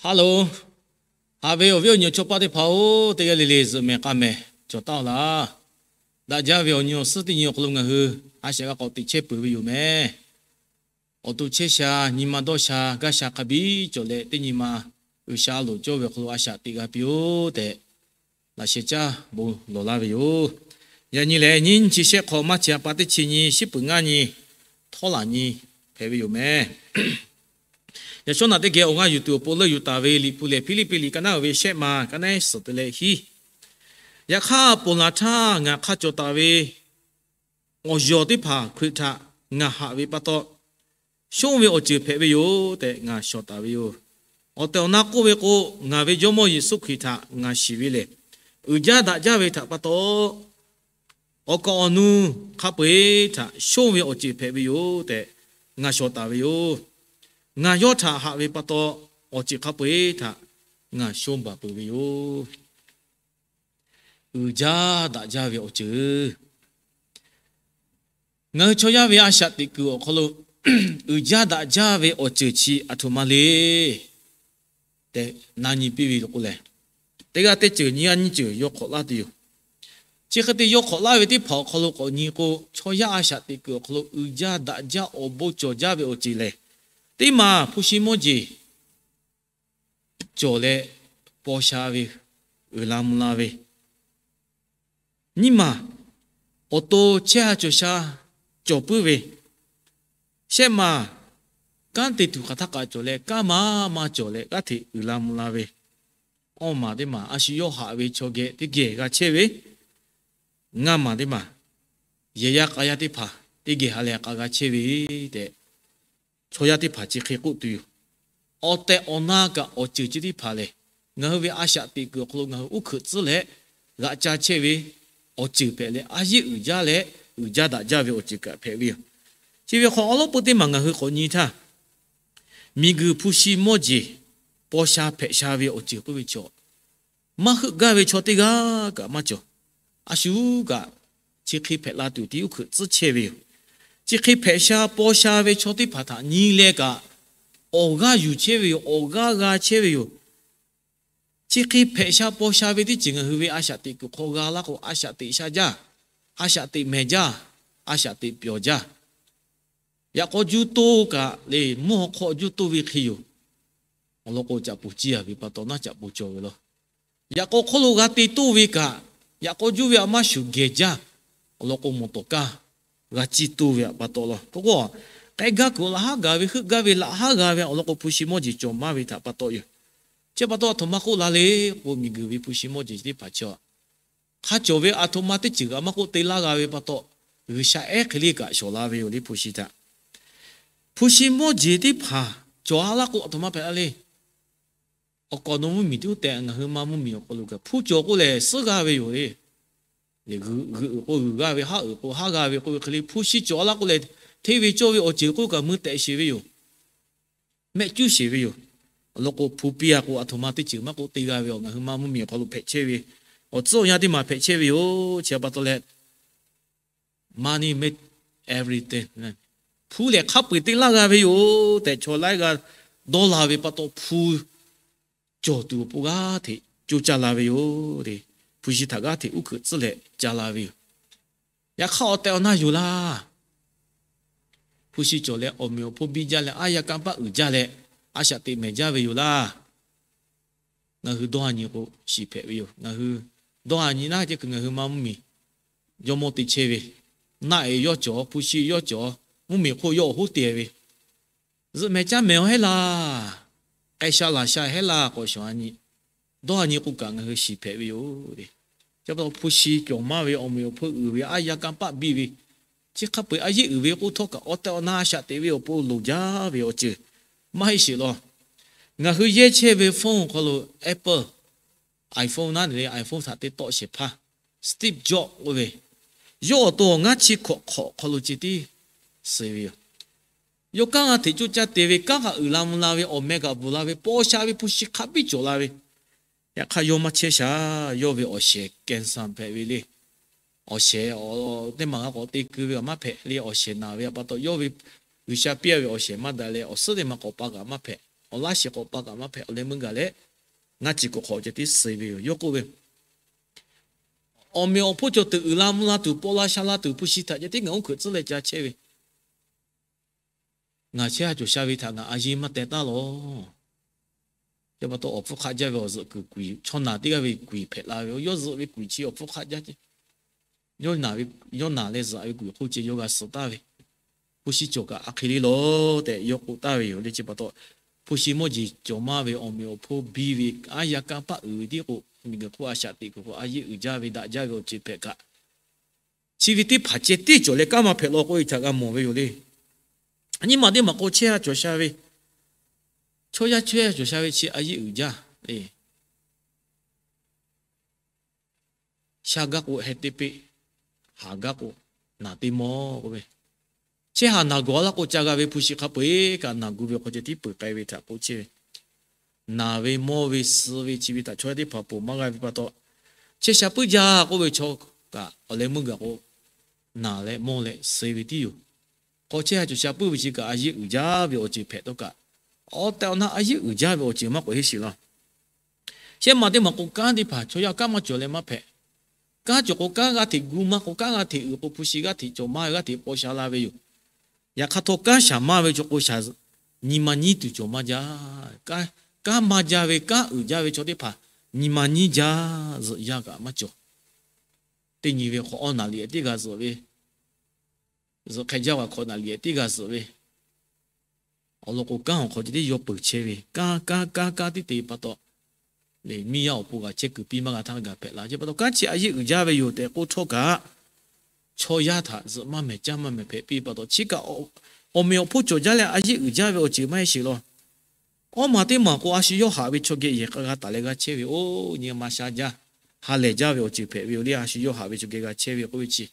Hello, haꞈ ve awˬ viˉ awˬ nyi awˬ chawˇ paˆ teˇ hpaˍ-oˬ, teˇ g'aˇ le le zuhꞈ mehˍ k'a mehˍ cawˬ taˉ-oˬ laˇ. Daꞈ jaˇ ve awˬ nyi awˬ suhˉ teˇ nyi awˬ hk'aw lo ngaˬ hui a shaꞈ g'a k'awꞈ teꞈ chehˇ peuˬ ve yoˬ mehˍ. Awˬ to chehˇ sha, nyi ma dawˇ sha, gaˇ sha hk'a biˇ cawˬ leh, teˇ nyi ma G'uiˬsha a loˍ cawˇ ve awˬ hk'aw lo a shaꞈ teꞈ g'a piˇ-oˆ tehꞈ, laꞈ sheh caˇ bon lawˬ laˇ ve yoˬ. Yaꞈ nyi lehˬ, nyiˇ nyi chi shehˆ hk'aw maˇ chi a pa teˇ chi nyi, shiˉ peuˬ ngaˇ nyi, htawˇ laˬ nyi hpehꞈ ve yoˬ mehˍ. Yaꞈ shawˉ naꞈ teˇ geh awˬ g'aˇ yuˬ tuˬ awˬ pon leuˆ yuˬ taˍ ve Liꞈ hpu lehˬ, Hpiˇliˇpiˆ liꞈ ka naˉ uiˍ ve shehˆ ma, ka naˉ suhˍ te leh hiˉ. Yaꞈ hk'aˇ, ponˬ laˬ htaˇ ngaˬ hk'a cawˬ taˍ ve awˬ yawˬ teˇ hpaˍ Hkriꞈ htaꞈ ngaˬ haꞈ ve pa taw, shonˇ ve awˬ ceuˬ hpehꞈ ve yoˬ tehꞈ ngaˬ shawˍ taˍ ve yoˬ. Awˬ tehˬ awˬ na k'oˆ ve k'o, ngaˬ ve Jawˇmawˇ Yeˍsuˆ Hkriꞈ htaꞈ ngaˬ shiˍ ve lehˬ, uiˍ jaˇ daꞈ jaˇ ve htaꞈ pa taw, awˬ kaˍ awˬ nu hk'a peu-eˬ htaꞈ shonˇ ve awˬ ceuˬ hpehꞈ ve yoˬ tehꞈ ngaˬ shawˍ taˍ ve yoˬ. Ngaˬ yawˇ htaꞈ haꞈ ve pa taw, awˬ ceuˬ hk'a peu-eˬ htaꞈ ngaˬ shonˇ baˬ peuˬ ve yoˬ. Uiˍ jaˇ daꞈ jaˇ ve awˬ ceuˬ. Ngaˬ hui chaw yaˇ ve a shaꞈ teꞈ kuiˬ awˬ hk'aw lo uiˍ jaˇ daꞈ jaˇ ve awˬ ceuˬ chi aˬ htoꞈ ma le tehꞈ na nyi piˇ ve lo k'o lehˬ, teˇ g'aˇ teˇ ceuˬ nyiˇ g'aˇ nyiˇ ceuˬ yawˇ hk'awꞈ laˇ tuˬ yoˬ. Chi hk'e te yawˇ hk'awꞈ laˇ ve teˇ hpaˍ awˬ hk'aw lo k'awꞈ nyi k'o, chaw yaˇ a shaꞈ teꞈ kuiˬ awˬ hk'aw lo uiˍ jaˇ daꞈ jaˇ awˬ bon cawˬ jaˇ ve awˬ ceuˬ lehˬ, teˇ maˬ hpu shi mawˇ jeˬ cawˬ leh paw sha ve, uiˍ la mvuh la ve, nyiˇ maˬ awˬ to chehˇ ha cawˬ sha cawˬ puiˉ ve, shehˆ maˬ kanˉ te tuˬ hk'aˬ htaˇ kaꞈ cawˬ leh, kanˉ maˇ maˇ cawˬ leh g'aˇ hteꞈ uiˍ la mvuh la ve, awˇ maˬ teˇ maˬ a shu yawˇ haꞈ ve chaw geh teˇ geh g'a chehˇ ve, ngaˇ maˬ teˇ maˬ yehˬ yaˇ k'a yaˇ teˇ hpaˍ teˇ geh ha leh k'a g'a chehˇ ve tehꞈ, chaw yaˇ teˇ hpaˍ chi hk'e k'oˆ tuˬ yoˬ. Awˬ tehˬ awˬ na kaꞈ awˬ ceuˬ chi teˇ hpaˍ lehˬ, ngaˬ hui ve a shaꞈ teꞈ kuiˬ awˬ hk'aw lo ngaˬ hui uˉ hkeuꞈ tcuhˉ leh g'aꞈ ca chehˇ ve awˬ ceuˬ hpehꞈ leh, a yeˇ uiˍ jaˇ leh uiˍ jaˇ daꞈ jaˇ ve awˬ ceuˬ kaꞈ hpehꞈ ve yoˬ. Chi ve hk'aw awˉ lawˉ peu teˇ maˬ ngaˬ hui k'awꞈ nyi htaˇ, miˬguiˬ hpu shi mawˇ jeˬ paw sha hpehꞈ sha ve awˬ ceuˬ k'oˆ ve chaw, maˇ heuˆ gaˇ ve chaw teˇ g'aˇ kaꞈ maˇ cawˬ. A shu kaꞈ chi hk'e hpehꞈ la tuˬ tiˉ uˉ hkeuꞈ tcuhˉ chehˇ ve yoˬ. Chi hk'e hpehꞈ sha paw sha ve chaw teˇ hpaˍ htaꞈ nyi leh kaꞈ, awˬ g'aˇ yuˬ chehˇ ve yoˬ. Awˬ g'aˇ g'a chehˇ ve yoˬ. Chi hk'e hpehꞈ sha paw sha ve teˇ ceuˬ ngaˬ hui ve a shaꞈ teꞈ kuiˬ hk'aw g'a laˇ k'o, a shaꞈ teꞈ sha jaˇ, a shaꞈ teꞈ mehˍ jaˇ, a shaꞈ teꞈ pyawˬ jaˇ. Yaꞈ k'aw juˇ toˇ kaꞈ le, mvuhˇ haw hk'aw juˇ toˇ ve hk'e yoˬ. Awˬ lawn k'o, caꞈ poˬ ciˇ a ve pa taw naˉ caꞈ poˬ cawˬ ve law. Yaꞈ k'aw hk'oˆ lo g'a te toˇ ve kaꞈ, yaꞈ k'aw juˇ ve a maˇ shuˍ geh jaˇ. Awˬ lawn k'o, mawˬ tawˍ kaˇ g'a ciˇ toˇ ve pa taw law. K'o k'o, k'ai gaˇ kuiˬ laꞈ haˉ gaˬ ve, heuˆ gaˇ ve laꞈ haˉ g'a ve, awˬ lawn k'o, hpu shi mawˇ jeˬ cawˬ maˇ ve htaꞈ pa taw yoˬ. Chi pa taw aˬ htoꞈ ma k'oˆ la le k'o, miˬguiˬ ve hpu shi mawˇ jeˬ teˇ hpaˍ chi hk'a cawˬ ve aˬ htoꞈ ma teˇ ceuˬ kaꞈ maˇ k'oˆ te laˇ g'a ve pa taw, G'uiˬsha ehˉ hk'e le kaꞈ shawˍ la ve yoˬ le, hpu shi htaꞈ. Hpu shi mawˇ jeˬ teˇ hpaˍ cawˬ a laˇ k'o, aˬ htoꞈ ma hpehꞈ la le. Awˬ kawꞈ nawˬ mvuhˇmiˬ tiˉ tehꞈ ngaˬ hui maˇ mvuhˇmiˬ awˬ hk'aw lo kaꞈ hpu cawˬ k'oˆ lehˬ, suhˉ g'aˇ ve yoˬ le. G'uiˬ uiˍ k'o g'uiˬ g'aˇ ve, haˉ uiˍ k'o haˉ g'aˇ ve k'oˆ ve hk'e le, hpu shi cawˬ a laˇ k'oˆ leh, hteˇ ve cawˇ ve awˬ ceuˬ k'oˆ kaꞈ mui tehꞈ sheˍ ve yoˬ. Mehˆ cuˉ sheˍ ve yoˬ. Awˬ lawn k'o, hpu piˇ a k'o, aˬ htoꞈ ma teˇ ceuˬ maˇ k'oˆ te g'a ve awˬ ngaˬ hui maˇ mvuhˇmiˬ awˬ hk'aw lo hpehꞈ chehˇ ve awˬ tcuhˉ awˬ yanˇ teˇ maˬ hpehꞈ chehˇ ve yoˬ. Chi pa taw leh, money make everything. Hpu lehˬ hk'a peu-eˬ te laˇ g'a ve yoˬ tehꞈ, chaw laiˉ g'aˇ dawˇ la ve pa taw, hpu cawˬ tuˬ awˬ pon g'aˇ hteꞈ coˇ caˇ la ve yoˬ. Hpu shi htaꞈ g'aˇ hteꞈ uˉ hkeuꞈ tcuhˉ leh ca la ve yoˬ. Yaꞈ hk'aˇ, awˬ tehˬ awˬ na yoˬ laˇ. Hpu shi cawˬ leh awˬ meꞈ awˬ hponˇ biˇ jaˇ leh, aˉ yaˇ kanˇ paˆ uiˍ jaˇ leh, a shaꞈ teꞈ mehˍ jaˇ ve yoˬ laˇ. Ngaˬ hui dawˇ ha nyi k'o, shiˍ hpehꞈ ve yoˬ. Ngaˬ hui dawˇ ha nyi naˉ ceh kuiˬ ngaˬ hui maˇ mvuhˇmiˬ jawˇmawˇ te chehˇ ve, naˆ eˍ yawˇ cawˬ, hpu shi yawˇ cawˬ, mvuhˇmiˬ hk'oˆ yawˇ awˬ hoˉ te ve, zuhꞈ mehˍ caˇ mehˍ awˬ hehˉ laˇ, k'ai sha laˬ sha hehˉ laˇ k'awꞈ shawˍ a nyi, dawˇ ha nyi k'o kaꞈ ngaˬ hui shiˍ hpehꞈ ve yoˬ. Chi pa taw hpu shi cawˬ maˇ ve, awˬ meꞈ awˬ hponˇ uiˍ ve, aˉ yaˇ kanˇ paˆ biˇ ve, chi hk'a peu-eˬ a yeˇ uiˍ ve k'oˆ htawˇ kaꞈ, awˬ tehˬ awˬ na a shaꞈ teꞈ ve awˬ pon loˍ jaˇ ve awˬ ceuˬ maˇ heˆ sheˍ law. Ngaˬ hui yehˇ chehˇ ve phone awˬ hk'aw lo Apple iPhone naˉ le, iPhone htaꞈ te tawˆ shehˍ hpaˇ Steve Jobs k'oˆ ve, yawˇ awˬ to awˬ ngaˇ chi hkawꞈ hk'awꞈ hk'aw lo ceh tiˉ suh ve yoˬ. Yawˇ kanˉ g'a hteꞈ coˇ caˇ te ve, kanˉ kaꞈ uiˍ la mvuh la ve, awˬ meh kaꞈ bvuhˬ la ve, paw sha ve, hpu shi hk'a biˇ cawˬ la ve. Yaꞈ hk'aˇ, yawˇ maˇ chehˇ shaˍ. Yawˇ ve awˬ shehˍ cancer hpehꞈ ve le. Awˬ shehˍ teˇ maˬ g'a k'awꞈ te keu ve kaꞈ maˇ hpehꞈ le. Awˬ shehˍ naˬ ve pa taw, yawˇ ve G'uiˬsha piˇ a ve awˬ shehˍ maˇ daꞈ leh, awˬ suhˉ teˇ maˬ k'awꞈ pa kaꞈ maˇ hpehꞈ. Awˬ laˇ shiˍ k'awꞈ pa kaꞈ maˇ hpehꞈ, awˬ leh meuˇ gaˬ leh ngaˇ ciˬ k'awꞈ hk'awꞈ ceh tiˉ suh ve yoˬ. Yawˇ k'oˆ ve, Awˬ meꞈ awˬ hponˇ cawˬ tuˬ uiˍ la mvuh la tuˬ paw la sha la tuˬ hpu shi htaꞈ ceh tiˉ ngaˬ oˉ hkeuꞈ tcuhˉ leh ca chehˇ ve, ngaˬ chehˇ ha cawˬ sha ve htaꞈ ngaˬ a yeˇ maˇ teh taˉ lawˬ. Chi pa taw awˬ hpfuhˇ hk'aˆ jaˇ ve awˬ zuhꞈ kuiˬ kuiˬ chaw naˬ teˇ g'aˇ ve kuiˬ hpehꞈ la ve, yawˇ zuhꞈ ve kuiˬ chi awˬ hpfuhˇ hk'aˆ jaˇ ce. Yawˇ naˬ leh zuhꞈ ve kuiˬ hk'oˆ ceh yawˇ g'a suh taˍ ve, hpu shi cawˬ kaꞈ a hk'e le lawˬ tehꞈ yawˇ k'oˆ taˍ ve yoˬ le. Chi pa taw hpu shi mawˇ jeˬ cawˬ maˇ ve awˬ meꞈ awˬ hponˇ biˇ ve aˉ yaˇ kanˇ paˆ uiˍ ve tiˉ k'o, miˬ guiˬ hk'oˆ a shaꞈ teꞈ kuiˬ k'o a yeˇ uiˍ jaˇ ve daꞈ jaˇ ve awˬ ceuˬ hpehꞈ kaꞈ, chi ve teˇ hpaˍ ceh tiˉ cawˬ leh kanˉ maˇ hpehꞈ law k'oˆ ve htaꞈ g'a mawˬ ve yoˬ le. Nyiˇ maˬ teˇ maˬ k'o chehˇ ha cawˬ sha ve, chaw yaˇ chehˇ ha cawˬ sha ve chi a yeˇ uiˍ jaˇ le. Sha gaˇ k'o heh teˇ peˆ, haˍ gaˇ k'o naˬ teˇ mawˇ k'oˆ ve, chehˇ haˍ naˬ gawˬ laˇ k'o ca g'a ve hpu shi hk'a peu-eˬ kaꞈ naˬ gu ve awˬ hk'aw ceh tiˉ peuˬ k'ai ve htaꞈ k'oˆ chehˇ ve, naˬ ve mawˇ ve suh ve chi ve htaꞈ chaw yaˇ teˇ hpaˍ ponˬ maˇ g'a ve pa taw, chehˇ sha puiˉ jaˇ k'oˆ ve chaw kaꞈ awˬ leh meuˇ gaˬ k'o, naˬ leh mawˇ leh suh ve tiˉ yoˬ. K'awꞈ chehˇ ha cawˬ sha puiˉ ve chi kaꞈ a yeˇ uiˍ jaˇ ve awˬ ceuˬ hpehꞈ tawˇ kaꞈ, awˬ tehˬ awˬ na a yeˇ uiˍ jaˇ ve awˬ ceuˬ maˇ k'awꞈ heˆ sheˍ law. Shehˆ maˬ teˇ maˬ k'o kanˉ teˇ hpaˍ chaw yaˇ kanˉ maˇ cawˬ leh maˇ hpehꞈ. Kanˉ cawˬ k'o kanˉ g'aˇ hteꞈ gu maˇ k'o kanˉ g'aˇ hteꞈ uiˍ k'o hpu shi g'aˇ hteꞈ cawˬ maˇ ve g'aˇ hteꞈ paw sha la ve yoˬ. Yaꞈ hk'aˇ htawˇ kanˉ shaˍ maˇ ve chaw k'o shaˍ nyi ma nyiˇ tuˬ cawˬ maˇ jaˇ. Kanˉ maˇ jaˇ ve kanˉ uiˍ jaˇ ve chaw teˇ hpaˍ nyi ma nyiˇ jaˇ, zuhꞈ yaˇ kaꞈ maˇ cawˬ. Teˇ nyi ve hk'awꞈ awˇ naˍ liꞈ tiˉ g'a zuhꞈ ve, zuhꞈ hk'e jaˇ ve hk'awꞈ naˍ liꞈ tiˉ g'a zuhꞈ ve, awˬ lawn k'o kanˉ awˬ hk'aw ceh tiˉ yaw peuˬ chehˇ ve, kanˉ kanˉ kanˉ kanˉ tiˉ te pa taw, miˇ yaˇ awˬ pon g'a chehˇ kuiˬ piˇ maˇ g'a htaˇ g'a hpehꞈ la. Chi pa taw kanˉ chi a yeˇ uiˍ jaˇ ve yoˬ tehꞈ k'oˆ htawˇ kaꞈ, chaw yaˇ htaꞈ zuhꞈ maˇ mehˍ caˇ maˇ mehˍ hpehꞈ piˇ pa taw chi kaꞈ awˬ meꞈ awˬ hponˇ cawˬ jaˇ leh a yeˇ uiˍ jaˇ ve awˬ ceuˬ maˇ heˆ sheˍ law. Awˇ maˬ teˇ maˬ k'o a shu yawˇ haꞈ ve chaw geh yehˬ k'a g'a taˍ leh g'a chehˇ ve, oˇ nyi ma sha jaˇ, ha lehˬ jaˇ ve awˬ ceuˬ hpehꞈ ve yoˬ le. A shu yawˇ haꞈ ve chaw geh g'a chehˇ ve k'oˆ ve chi,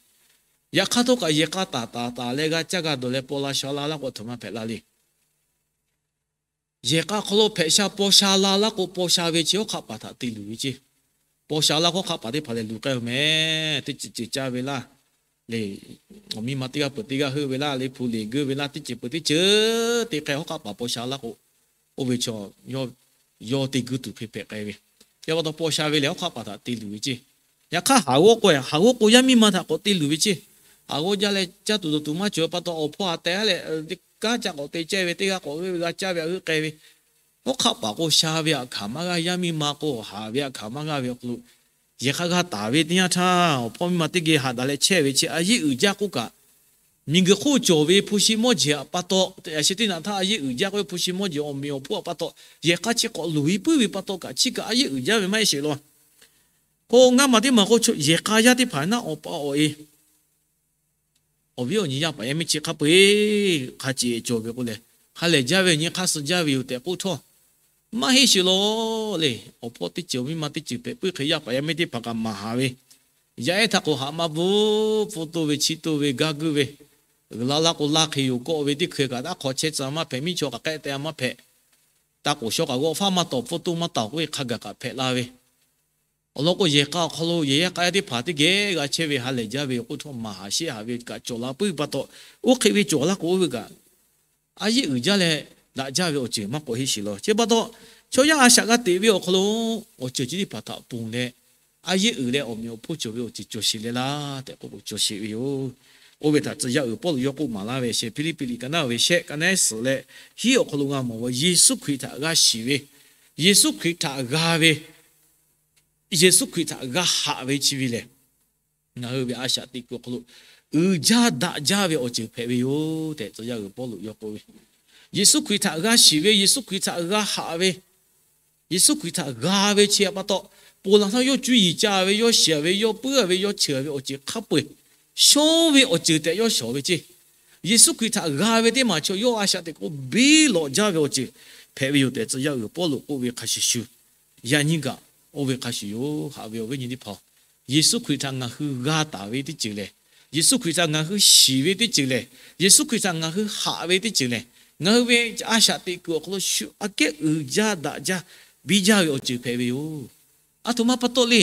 yaꞈ hk'aˇ htawˇ kaꞈ yehˬ k'a taˍ taˍ taˍ leh g'a caˇ g'a dawˬ leh paw la sha la laˇ k'o a htoꞈ ma hpehꞈ la le. Yehˬ k'a hk'aw lo hpehꞈ sha paw sha la laˇ k'o paw sha ve chi hawˉ hk'aˆ paˍ htaꞈ te luˬ ve ceˇ. Paw sha laˇ k'o hawˉ hk'aˆ paˍ teˇ hpaˍ lehˬ luˬ k'ai-oˬ mehˍ. Teˇ ceuˬ ceuˬ caˇ ve laˇ, le, awˬ miˇ ma teˇ g'aˇ peuˬ teˇ g'aˇ heuˆ ve laˇ, le, hpu leˬ geuˆ ve laˇ, teˇ ceuˬ peuˬ teˇ ceuˬ te k'ai hawˉ hk'aˆ paˍ paw sha laˇ k'o, oˇ ve chaw yawˇ te guˇ tuˬ hk'e hpehꞈ k'ai ve. Chi pa taw paw sha ve lehˬ hawˉ hk'aˆ paˍ htaꞈ te luˬ ve ceˇ. Yaꞈ hk'aˇ haˍ g'awˇ k'o, haˍ g'awˇ k'o yaˇ miˇ ma htaꞈ k'awꞈ te luˬ ve ceˇ. Haˍ g'awˇ jaˇ leh caˇ tuˬ dawˬ tuˬ maˇ cawˬ pa taw awˬ hpawˇ ha teh leh, kanˉ ca k'awꞈ te cehˇ ve, teˇ g'aˇ k'awꞈ g'euˆ ve g'a caˇ ve a heuˆ k'ai ve, hawˉ hk'aˆ paˍ k'o sha ve aꞈ hkanˍ maˇ g'aˇ, yaˇ miˇ ma k'o haˍ ve aꞈ hkanˍ maˇ g'aˇ ve awˬ hk'aw lo, yehˬ k'a g'a taˍ ve teˇ yanˇ htaˇ awˬ hpawˇ miˇ ma teˇ geh haꞈ daꞈ leh chehˇ ve chi a yeˇ uiˍ jaˇ k'oˆ kaꞈ, miˬ guiˬ hk'oˆ cawˬ ve hpu shi mawˇ jeˬ aꞈ pa taw, yaꞈ sheh teˇ naꞈ htaˇ a yeˇ uiˍ jaˇ k'oˆ ve hpu shi mawˇ jeˬ awˬ meꞈ awˬ hponˇ aꞈ pa taw, yehˬ k'a chi k'awꞈ luˬ ve puiˉ ve pa taw kaꞈ chi kaꞈ a yeˇ uiˍ jaˇ ve maˇ heˆ sheˍ law. K'o ngaˇ maˬ teˇ maˬ k'o, yehˬ k'a yaˇ teˇ hpaˍ naˉ awˬ pa awˬ e awˬ viˉ awˬ nyi yaˇ paˍ yaˇ miˇ chi hk'a peu-eˬ hk'a ceꞈ cawˬ ve k'o lehˬ, ha lehˬ jaˇ ve nyi hk'aˇ suh jaˇ ve yoˬ tehꞈ k'oˆ htawˇ, maˇ heˆ sheˍ law le. Awˬ hpawˇ teˇ ceuˬ awˬ miˇ ma teˇ ceuˬ hpehꞈ puiˉ hk'e yaˇ paˍ yaˇ miˇ teˇ hpaˍ kaꞈ maˍ haˍ ve, yaˇ ehˉ htaꞈ k'o haꞈ maˇ bvuhˬ, pfuhˇ toˇ ve, chiˇ toˇ ve, gaˇ guˇ ve, uiˍ la laˇ k'o laˇ hk'e yoˬ kawˆ ve teˇ hkui kaꞈ taˇ hk'aw chehˇ tcuh maˇ hpehꞈ, miˇ chaw k'aꞈ k'ehˆ teh maˇ hpehꞈ, taˇ k'oˍ shaw k'aꞈ g'awˆ faˉ maˇ tawˍ, pfuhˇ toˇ maˇ taˍ k'oˆ ve hk'a gaˬ kaꞈ hpehꞈ la ve. Awˬ lawn k'o yehˬ k'a awˬ hk'aw lo yehˬ yaˇ k'a yaˇ teˇ hpaˍ teˇ geh g'a chehˇ ve ha lehˬ jaˇ ve yoˬ k'oˆ htawˇ maˍ haˍ sheˆ haˍ ve kaꞈ cawˬ la puiˉ ve pa taw, oˇ hk'e ve cawˬ laˇ k'o oˇ ve kaꞈ a yeˇ uiˍ jaˇ leh daꞈ jaˇ ve awˬ ceuˬ maˇ k'awꞈ heˆ sheˍ law. Chi pa taw, chaw yaˇ a shaꞈ g'a teꞈ ve awˬ hk'aw lo awˬ ceuˬ chi teˇ hpaˍ htaꞈ ponˬ leh, a yeˇ uiˍ leh awˬ meꞈ awˬ hponˇ cawˬ ve awˬ ceuˬ cawˬ sheˍ leh laˇ tehꞈ k'oˆ k'o cawˬ sheˍ ve yoˬ. Oˇ ve htaꞈ tcuh yaˇ uiˍ Pawˇluꞈ yawˇ k'oˆ maˍ laˇ ve, sheh Hpiˇliˇpiˆ liꞈ ka naˉ ve shehˆ ka naˉ suhˍ leh hiˉ awˬ hk'aw lo g'a mawˬ ve, Yeˍsuˆ Hkriꞈ htaꞈ g'a shiˍ ve, Yeˍsuˆ Hkriꞈ htaꞈ g'a ve, Yeˍsuˆ Hkriꞈ htaꞈ g'a haꞈ ve chi ve lehˬ, ngaˬ hui ve a shaꞈ teꞈ kuiˬ awˬ hk'aw lo uiˍ jaˇ daꞈ jaˇ ve awˬ ceuˬ hpehꞈ ve yoˬ tehꞈ tcuh yaˇ uiˍ Pawˇluꞈ yawˇ k'oˆ ve, Yeˍsuˆ Hkriꞈ htaꞈ g'a shiˍ ve, Yeˍsuˆ Hkriꞈ htaꞈ g'a haꞈ ve, Yeˍsuˆ Hkriꞈ htaꞈ g'a ve chi pa taw, ponˬ laˬ htaˇ yawˇ cuˇ yiˍ ca ve, yawˇ shiˍ ve, yawˇ puiˉ ve, yawˇ cheuˬ ve awˬ ceuˬ hk'a peu-eˬ shawˉ ve awˬ ceuˬ tehꞈ yawˇ shawˍ ve ceˇ. Yeˍsuˆ Hkriꞈ htaꞈ g'a ve teˇ maˬ chaw yawˇ a shaꞈ teꞈ k'o biˇ lawꞈ jaˇ ve awˬ ceuˬ hpehꞈ ve yoˬ tehꞈ tcuh yaˇ uiˍ Pawˇluꞈ k'oˆ ve hk'a shuˍ shuˍ, yaꞈ nyi kaꞈ oˇ ve hk'a shuˍ yoˬ. Haꞈ ve awˬ viˉ nyi teˇ hpaˍ-oˬ, Yeˍsuˆ Hkriꞈ htaꞈ ngaˬ hui g'a taˍ ve teˇ ceuˬ lehˬ, Yeˍsuˆ Hkriꞈ htaꞈ ngaˬ hui shiˍ ve teˇ ceuˬ lehˬ, Yeˍsuˆ Hkriꞈ htaꞈ ngaˬ hui haꞈ ve teˇ ceuˬ lehˬ, ngaˬ hui ve a shaꞈ teꞈ kuiˬ awˬ hk'aw lo shu aꞈ kehˉ uiˍ jaˇ daꞈ jaˇ biˇ jaˇ ve awˬ ceuˬ hpehꞈ ve yoˬ. Aˬ htoꞈ ma pa taw le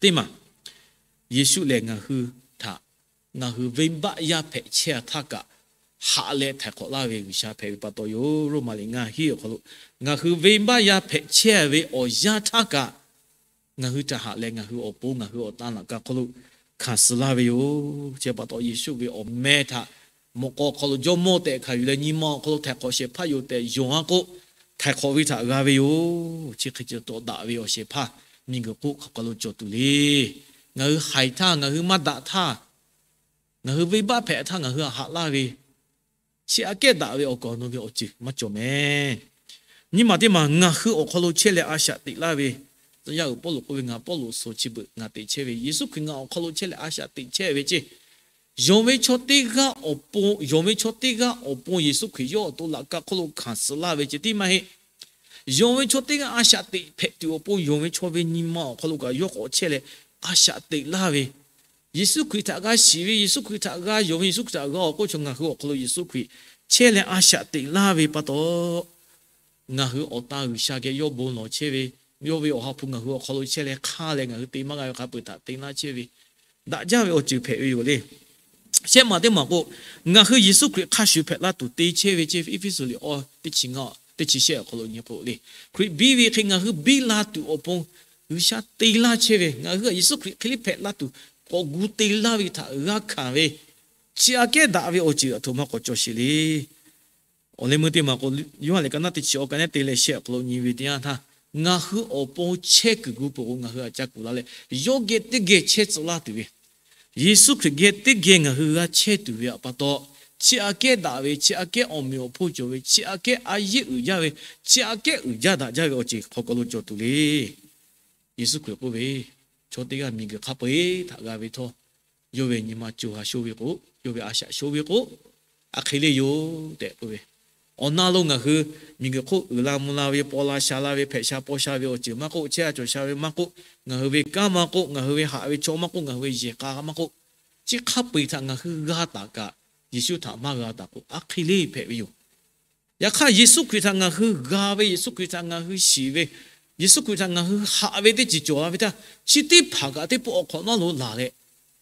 teˇ maˬ, Yeˍsuˆ lehˬ ngaˬ hui htaꞈ ngaˬ hui venˇbaˆ yaˇ hpehꞈ chehˇ-a htaˇ kaꞈ, haꞈ leh htaiˍ hk'awꞈ laˇ ve G'uiˬsha hpehꞈ ve pa taw yoˬ. Roˉmaꞈ liꞈ ngaˇ hinˉ awˬ hk'aw lo ngaˬ hui venˇbaˆ yaˇ hpehꞈ chehˇ ve awˬ yanˇ htaˇ kaꞈ, ngaˬ hui htaꞈ haꞈ leh ngaˬ hui awˬ pon ngaˬ hui awˬ tan laꞈ ka hk'aw lo hkanˍ suh laˇ ve yoˬ. Chi pa taw Yeˍsuˆ ve awˬ meh htaꞈ mawꞈ k'aw hk'aw lo jawˇmawˇ tehꞈ hkanˍ yuˬ leh nyi ma awˬ hk'aw lo htaiˍ hk'awꞈ shehˍ hpaˇ yoˬ tehꞈ yonˍ-a k'o, htaiˍ hk'awꞈ ve htaꞈ g'a ve yoˬ. Chi hk'e te taw daꞈ ve awˬ shehˍ hpaˇ miˬguiˬ hk'oˆ hk'aˬ hk'aw lo cawˬ tuˬ le. Ngaˬ hui haiˬ htaˇ, ngaˬ hui maˇ daꞈ htaˇ, ngaˬ hui venˇbaˆ hpehꞈ htaˇ ngaˬ hui haꞈ laˇ ve, chi aꞈ kehˉ daꞈ ve awˬ kaˍ awˬ nu ve awˬ ceuˬ maˇ cawˬ meh. Nyi ma teˇ maˬ ngaˬ hui awˬ hk'aw lo chehˇ leh a shaꞈ teꞈ laˇ ve, tcuh yaˇ uiˍ Pawˇluꞈ k'oˆ ve, ngaˬ Pawˇluꞈ suh chi beuꞈ ngaˬ teꞈ chehˇ ve, Yeˍsuˆ Hkriꞈ ngaˬ awˬ hk'aw lo chehˇ leh a shaꞈ teꞈ chehˇ ve ceˇ. Yonˍ ve chaw teˇ g'aˇ awˬ pon, yonˍ ve chaw teˇ g'aˇ awˬ pon Yeˍsuˆ Hkriꞈ yawˇ awˬ to laꞈ ka hk'oˆ lo hkanˍ suh laˇ ve ceh tiˉ maˇ heˆ. Yonˍ ve chaw teˇ g'aˇ a shaꞈ teꞈ hpehꞈ tuˬ awˬ pon yonˍ ve chaw ve nyi ma awˬ hk'aw lo kaꞈ yawˇ k'awꞈ chehˇ leh a shaꞈ teꞈ laˇ ve, Yeˍsuˆ Hkriꞈ htaꞈ g'a shiˍ ve, Yeˍsuˆ Hkriꞈ htaꞈ g'a yonˍ ve, Yeˍsuˆ Hkriꞈ htaꞈ g'a awˬ k'oˆ chaw ngaˬ hui awˬ hk'aw lo Yeˍsuˆ Hkriꞈ chehˇ leh a shaꞈ teꞈ laˇ ve pa taw, ngaˬ hui awˬ tan G'uiˬsha geh yawˇ bon lawˬ chehˇ ve, yawˇ ve Awˬ ha hpu ngaˬ hui awˬ hk'aw lo chehˇ leh hk'aˇ leh ngaˬ hui te maˇ g'a ve hk'a peu-eˬ htaꞈ te laˇ chehˇ ve, daꞈ jaˇ ve awˬ ceuˬ hpehꞈ ve yoˬ le. Shehˆ maˬ teˇ maˬ k'o, ngaˬ hui Yeˍsuˆ Hkriꞈ hk'a shuˍ hpehꞈ la tuˬ te chehˇ ve ceˇ. Eˇfeˇsuꞈ liꞈ awˇ teˇ chi ngaˇ teˇ chi shehˆ awˬ hk'aw lo nyi k'o le, Hkriꞈ biˇ ve hk'e ngaˬ hui biˇ la tuˬ awˬ pon G'uiˬsha te laˇ chehˇ ve, ngaˬ hui Yeˍsuˆ Hkriꞈ hk'e liˇ hpehꞈ la tuˬ k'awꞈ gu te laˇ ve htaꞈ g'a hkanˍ ve, chi aꞈ kehˉ daꞈ ve awˬ ceuˬ aˬ htoꞈ ma k'awꞈ cawˬ sheˍ le. Awˬ leh meuˇ teˇ maˬ k'o, Yoˇhanˬ liꞈ ka naˉ teˇ chi awˬ ka nehˉ te leh shehˆ awˬ hk'aw lo nyi ve teˇ yanˇ htaˇ, ngaˬ hui awˬ pon chehˇ kuiˬ gu peuˬ k'o ngaˬ hui aꞈ ca kuˬ la leh, yawˇ geh teˇ geh chehˇ tcuh laˇ tuˬ ve, Yeˍsuˆ Hkriꞈ geh teˇ geh ngaˬ hui g'a chehˇ tuˬ ve pa taw, chi aꞈ kehˉ daꞈ ve, chi aꞈ kehˉ awˬ meꞈ awˬ hponˇ cawˬ ve, chi aꞈ kehˉ a yeˉ uiˍ jaˇ ve, chi aꞈ kehˉ uiˍ jaˇ daꞈ jaˇ ve awˬ ceuˬ hk'aw k'aw lo cawˬ tuˬ le. Yeˍsuˆ Hkriꞈ k'oˆ ve, Chaw teˇ g'aˇ miˬguiˬ hk'a peu-eˬ htaꞈ g'a ve htawˇ, yawˇ ve nyi ma co ha shonˇ ve k'o, yawˇ ve a shaꞈ shonˇ ve k'o, aˬ hk'e le yoˬ tehꞈ k'oˆ ve, awˬ na lo ngaˬ hui miˬguiˬ hk'oˆ uiˍ la mvuh la ve, paw la sha la ve, hpehꞈ sha paw sha ve awˬ ceuˬ maˇ k'oˆ, chehˇ a cawˬ sha ve maˇ k'oˆ, ngaˬ hui ve kanˉ maˇ k'oˆ, ngaˬ hui ve haꞈ ve chaw maˇ k'oˆ, ngaˬ hui ve yehˬ k'a maˇ k'oˆ, chi hk'a peu-eˬ htaꞈ ngaˬ hui g'a taˍ kaꞈ, Yeˍsuˆ htaꞈ maˇ g'a taˍ k'o, aˬ hk'e le hpehꞈ ve yoˬ. Yaꞈ hk'aˇ, Yeˍsuˆ Hkriꞈ htaꞈ ngaˬ hui g'a ve, Yeˍsuˆ Hkriꞈ htaꞈ ngaˬ hui shiˍ ve, Yeˍsuˆ Hkriꞈ htaꞈ ngaˬ hui haꞈ ve teˇ ceuˬ cawˬ la ve htaˇ, chi teˇ hpaˍ kaꞈ teˇ pawˆ awˬ hk'awꞈ nawˉ lo laˬ leh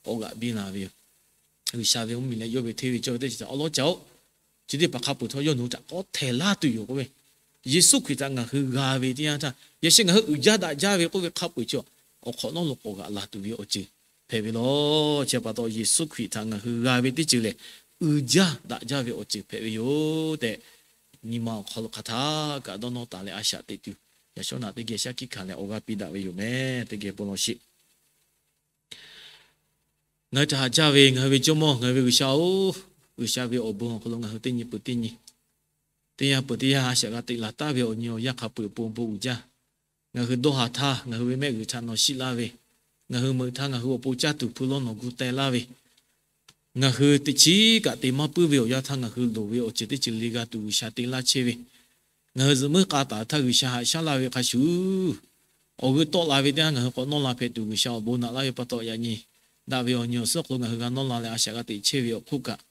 k'awꞈ g'aꞈ biˇ la ve yoˬ. G'uiˬsha ve mvuhˇmiˬ leh yawˇ ve hteˇ ve cawˇ ve teˇ ceuˬ htaꞈ awˉ lawˉ ca-oˆ. Chi teˇ hpaˍ hk'a peu-eˬ htawˇ yawˇ nawˬ hui htaꞈ k'awꞈ htehˍ laˇ tuˬ yoˬ k'oˆ ve, Yeˍsuˆ Hkriꞈ htaꞈ ngaˬ hui g'a ve teˇ yanˇ htaˇ, yaꞈ sheh ngaˬ hui uiˍ jaˇ daꞈ jaˇ ve k'oˆ ve hk'a peu-eˬ chi awˬ hk'awꞈ nawˉ lo k'awꞈ g'aꞈ la tuˬ ve awˬ ceuˬ hpehꞈ ve laˬ. Chi pa taw Yeˍsuˆ Hkriꞈ htaꞈ ngaˬ hui g'a ve teˇ ceuˬ lehˬ, uiˍ jaˇ daꞈ jaˇ ve awˬ ceuˬ hpehꞈ ve yoˬ tehꞈ, nyi ma awˬ hk'aw lo hk'aˬ htaˇ kaꞈ dawˇ nawˇ taˍ leh a shaꞈ teꞈ tuˬ, yaꞈ shawˉ naꞈ teˇ geh shaˉ hkiˆ hkanˍ leh awˬ g'aˇ piˇ daꞈ ve yoˬ meh. Teˇ geh bon lawˬ sheˍ. Ngaˬ hui htaꞈ haꞈ jaˇ ve ngaˬ hui ve Jawˇmawˇ, ngaˬ hui ve G'uiˬsha-oˬ, G'uiˬsha ve awˬ bon awˬ hk'aw lo ngaˬ hui teˇ nyi peuˬ teˇ nyi, teˇ yanˇ peuˬ teˇ yanˇ a shaꞈ g'a teꞈ laˬ taˍ ve awˬ nyi awˬ yanˇ hk'a peu-eˬ awˬ pon bon uiˍ jaˇ. Ngaˬ hui dawˇ haˍ htaˇ, ngaˬ hui ve mehˆ g'uiˬ htaꞈ nawˬ shiˆ laˇ ve, ngaˬ hui meuꞈ htaˇ ngaˬ hui awˬ pon caˇ tuˬ hpui lawˇ nawˬ gu teh laˇ ve, ngaˬ hui teꞈ chiˉ kaꞈ te maˇ puiˉ ve awˬ yanˇ htaˇ ngaˬ hui loˍ ve awˬ ceuˬ teˇ ceuˬ le g'a tuˬ G'uiˬsha te laˇ chehˇ ve, ngaˬ hui zuhꞈ muiˉ k'a taˍ htaˇ G'uiˬsha haꞈ shaˉ laˇ ve hk'a shuˍ, awˬ g'euˆ tawˆ la ve teˇ yanˇ ngaˬ hui k'awꞈ nawˇ la hpehꞈ tuˬ G'uiˬsha awˬ bon naꞈ laˇ ve pa taw, yaꞈ nyi daꞈ ve awˬ nyi awˬ suhˉ hk'aw lo ngaˬ hui g'a nawˇ la leh a shaꞈ g'a teꞈ chehˇ ve awˬ hk'oˆ kaꞈ,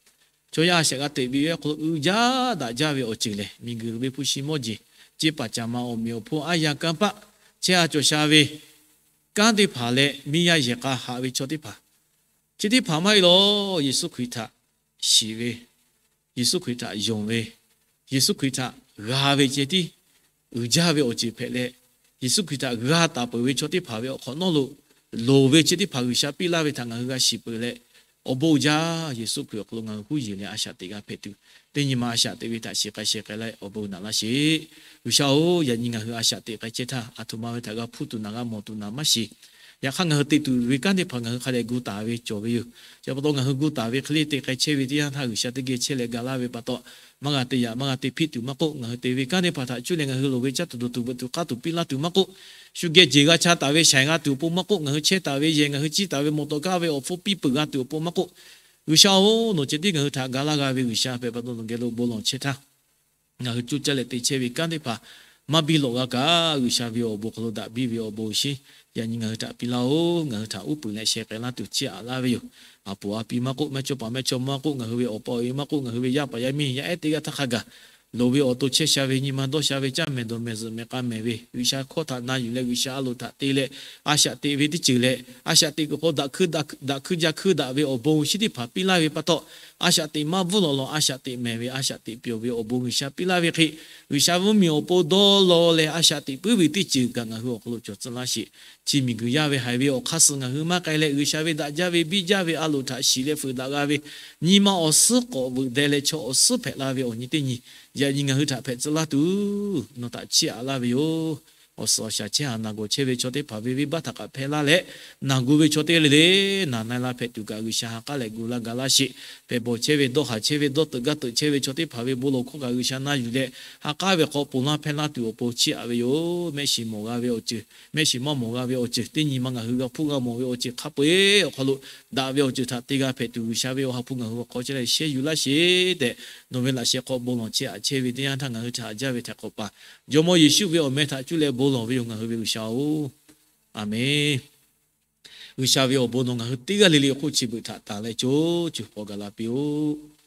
chaw yaˇ a shaꞈ g'a teꞈ ve awˬ hk'aw lo uiˍ jaˇ daꞈ jaˇ ve awˬ ceuˬ lehˬ, miˬguiˬ ve hpu shi mawˇ jeˬ, ceˇ paˍ caˍ ma awˬ meꞈ awˬ hponˇ aˉ yanˇ kanˇ paˆ, chehˇ a cawˬ sha ve kanˉ teˇ hpaˍ leh miˇ yaˇ yehˬ k'a haꞈ ve chaw teˇ hpaˍ, chi teˇ hpaˍ maˇ heˆ lawˬ, Yeˍsuˆ Hkriꞈ htaꞈ shiˍ ve, Yeˍsuˆ Hkriꞈ htaꞈ yonˍ ve, Yeˍsuˆ Hkriꞈ htaꞈ g'a ve ceh tiˉ uiˍ jaˇ ve awˬ ceuˬ hpehꞈ leh, Yeˍsuˆ Hkriꞈ htaꞈ g'a taˍ peuˬ ve chaw teˇ hpaˍ ve awˬ hk'awꞈ nawˉ lo loˍ ve chi teˇ hpaˍ G'uiˬsha piˇ laˇ ve htaꞈ ngaˬ hui g'a shiˍ peuˬ leh, awˬ bon uiˍ jaˇ Yeˍsuˆ Hkriꞈ awˬ hk'aw lo ngaˬ hui huˉ yeˬ leh a shaꞈ teꞈ g'a hpehꞈ tuˬ, teˇ nyi ma a shaꞈ teꞈ ve htaꞈ shiˍ k'ai sheh k'ai leh awˬ bon naꞈ laˇ sheˍ. G'uiˬsha-oˬ, yaꞈ nyi ngaˬ hui a shaꞈ teꞈ k'ai chehˇ htaˇ, aˬ htoꞈ ma ve htaꞈ g'a hpuˇ tuˬ naˍ, g'a mawˬ tuˬ naˍ maˇ shiˍ. Yaꞈ hk'aˇ, ngaˬ hui te tuˬ ve kanˉ teˇ hpaˍ ngaˬ hui hk'a dehꞈ gu taˍ ve cawˬ ve yoˬ. Chi pa taw ngaˬ hui gu taˍ ve hk'e le te k'ai chehˇ ve teˇ yanˇ htaˇ, G'uiˬsha teˇ geh chehˇ leh ga laˇ ve pa taw, maˇ g'a te yaꞈ, maˇ g'a te hpiˆ tuˬ maˇ k'oˆ, ngaˬ hui te ve kanˉ teˇ hpaˍ htaꞈ cuˇ leh ngaˬ hui loˍ ve caˇ tuˬ dawˬ tuˬ veuꞈ tuˬ k'aˇ tuˬ piˇ laˇ tuˬ maˇ k'oˆ, shu geh jeˬ g'a ca taˍ ve shaiˍ g'a tuˬ awˬ pon maˇ k'oˆ, ngaˬ hui chehˇ taˍ ve yehˬ, ngaˬ hui ciˇ taˍ ve mawˬ tawꞈ kaˇ ve awˬ hpfuhˇ piˇ peuˬ g'a tuˬ awˬ pon maˇ k'oˆ, G'uiˬsha-oˬ, nawˬ ceh tiˉ ngaˬ hui htaꞈ ga laˇ g'a ve G'uiˬsha hpehꞈ pa taw, nawˬ geh lo bon lawˬ chehˇ htaˇ, ngaˬ hui coˇ caˇ leh te chehˇ ve kanˉ teˇ hpaˍ maˇ biˇ lawꞈ g'a kaꞈ, G'uiˬsha ve awˬ bon hk'aw lo daꞈ biˇ ve awˬ bon awˬ shinˉ yaꞈ nyi ngaˬ hui htaꞈ piˇ laˇ-oˬ. Ngaˬ hui htaꞈ uˉ peunˍ leh sheh k'ai laˇ tuˬ chiˇ aꞈ laˇ ve yoˬ. A poˍ a pi maˇ k'oˆ, mehˇchawˇ paˍ mehˇchawˇma maˇ k'oˆ, ngaˬ hui ve awˬ pa awˬ e maˇ k'oˆ, ngaˬ hui ve yaˇ paˍ yaˇ miˇ yaˇ ehˉ teˇ g'aˇ htaˇ hk'a gaˬ loˍ ve awˬ to chehˇ sha ve, nyi ma dawˇ sha ve, caˇ mehˍ dawˬ mehˍ zuhꞈ mehˍ k'a mehˍ ve G'uiˬsha hkawˇ htaꞈ na yuˬ leh G'uiˬsha a loˍ htaꞈ te leh a shaꞈ teꞈ ve teˇ ceuˬ leh, a shaꞈ teꞈ kuiˬ hk'aw daꞈ hkuiˇ daꞈ hkuiˇ jaˇ hkuiˇ daꞈ ve awˬ bon awˬ shinˉ teˇ hpaˍ piˇ laˇ ve pa taw, a shaꞈ teꞈ maˇ bvuhˇ lawˬ lawˬ, a shaꞈ teꞈ mehˍ ve, a shaꞈ teꞈ pyawˬ ve awˬ bon G'uiˬsha piˇ laˇ ve hk'e, G'uiˬsha mvuhˇmiˬ awˬ pon dawˇ law leh a shaꞈ teꞈ puiˉ ve teˇ ceuˬ kaꞈ ngaˬ hui awˬ hk'aw lo cawˬ tcuh laˇ sheˍ. Chi miˬ guiˬ yaˇ ve haiˬ ve awˬ hk'aˇ suh ngaˬ hui maˇ k'ai leh, G'uiˬsha ve daꞈ jaˇ ve biˇ jaˇ ve a loˍ htaꞈ shiˍ leh fuiˍ daꞈ g'a ve, nyi ma awˬ suhˉ k'awꞈ veuꞈ deh leh chaw awˬ suhˉ hpehꞈ la ve awˬ nyi teˇ nyi, yaꞈ nyi ngaˬ hui htaꞈ hpehꞈ tcuh laˇ tuˬ nawˬ htaꞈ chiˇ aꞈ laˇ ve yoˬ. Awˬ suhˍ awˬ shaˍ chehˇ haˍ naˬ gawˬ chehˇ ve chaw teˇ hpaˍ ve venˇbaˆ htaꞈ kaꞈ hpehˇ laˇ leh, naˬ gu ve chaw teˇ g'aˇ le le naˬ na-e la hpehꞈ tuˬ kaꞈ G'uiˬsha ha k'aˉ leh gu laˇ ga laˇ sheˍ. Hpehꞈ bawˬ chehˇ ve, dawˇ haˍ chehˇ ve, dawˇ teuꞈ gaˇ teuꞈ chehˇ ve chaw teˇ hpaˍ ve bon lawˬ hkawˇ kaꞈ G'uiˬsha na yuˬ leh, ha k'aˉ ve hk'aw ponˬ laˇ hpehˇ laˇ tuˬ awˬ pon chiˇ aꞈ ve yoˬ. Mehˆ shiˍ mawˬ g'a ve awˬ ceuˬ, mehˆ shiˍ maˇ mawˬ g'a ve awˬ ceuˬ teˇ nyi ma ngaˬ hui g'a hpuˇ g'a mawˬ ve awˬ ceuˬ hk'a peu-eˬ awˬ hk'aw lo daꞈ ve awˬ ceuˬ htaꞈ te g'a hpehꞈ tuˬ, G'uiˬsha ve awˬ ha hpu ngaˬ hui awˬ hk'aw chehˇ leh shehˇ yuˬ laˇ sheˍ tehꞈ, nawˬ ve laꞈ sheh hk'aw bon lawˬ chiˇ aꞈ chehˇ ve teˇ yanˇ htaˇ ngaˬ hui htaꞈ haꞈ jaˇ ve htaꞈ k'awꞈ paˍ Jawˇmawˇ Yeˍsuˆ ve awˬ meh htaꞈ cuˇ leh bon lawˬ ve yoˬ, ngaˬ hui ve G'uiˬsha-oˬ. Aˬmenˍ. G'uiˬsha ve awˬ bon nawˬ ngaˬ hui teˇ g'aˇ le le hk'oˆ chi beuꞈ htaꞈ tanˬ leh co cuˬ k'awꞈ gaˬ la piˇ-oˆ.